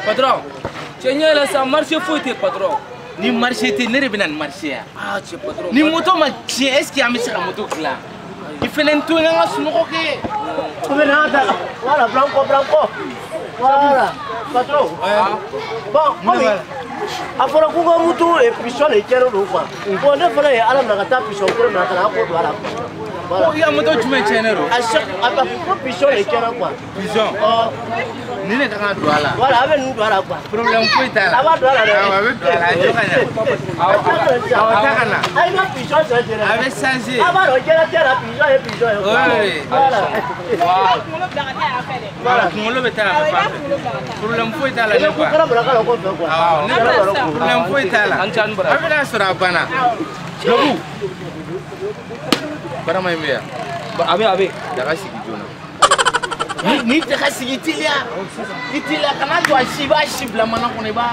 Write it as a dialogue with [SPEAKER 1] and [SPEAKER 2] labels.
[SPEAKER 1] Patron, cɛ ɲɛ yɛlɛ sa, marché foyi tɛ patron.
[SPEAKER 2] Ni marché tɛ, ne de bɛ na ni marché ya.
[SPEAKER 1] Ah cɛ patron.
[SPEAKER 2] Ni moto ma tiɲɛ, est ce que an bɛ se ka moto dilan? I fɛnɛ to yen, an ka sunɔgɔ kɛ.
[SPEAKER 3] Voilà, Blanco, Blanco. Voilà, patron. Bon, komi a fɔra k'u ka moto pisɔn de tiɲɛnen don quoi. Bon, ne fana ye Ala minɛ ka taa pisɔn kura minɛ ka na ko don a la quoi. Voilà.
[SPEAKER 2] I ka moto jumɛn tiɲɛnen don?
[SPEAKER 3] A chaque a ko pisɔn de tiɲɛna quoi.
[SPEAKER 2] Pisɔn. Ni ne ka kan ka don a la.
[SPEAKER 3] Voilà, a bɛ ninnu don a la quoi.
[SPEAKER 2] Problème foyi t'a la.
[SPEAKER 3] A b'a don a la dɛ.
[SPEAKER 2] Awɔ, a bɛ don a la, a jɔ ka ɲɛ.
[SPEAKER 3] Awɔ,
[SPEAKER 2] awɔ, taa ka na.
[SPEAKER 3] A ye ka pisɔn san ten dɛ.
[SPEAKER 2] A bɛ changer.
[SPEAKER 3] A b'a dɔn diɲɛlatigɛ la pisɔn ye pisɔn ye quoi.
[SPEAKER 2] Oui.
[SPEAKER 3] Voilà.
[SPEAKER 4] Kunkolo bila ka taa yan fɛ dɛ.
[SPEAKER 2] Voilà, kunkolo bɛ taa yan fan fɛ. Problème foyi t'a la
[SPEAKER 3] I
[SPEAKER 2] ne
[SPEAKER 3] bɛ ko
[SPEAKER 2] quoi.
[SPEAKER 3] kɛra bila ka na kɔfɛ quoi.
[SPEAKER 2] Awɔ, ne problème foyi t'a la.
[SPEAKER 1] An ca ni bara.
[SPEAKER 2] A bɛna sɔrɔ a banna. Lobu. Barama in bɛ yan.
[SPEAKER 1] A bɛ a bɛ.
[SPEAKER 2] Daga sigi joona. Ni daga sigi teliya. I teliya kana jɔ a si, i b'a si bila mana kɔnɔ i b'a.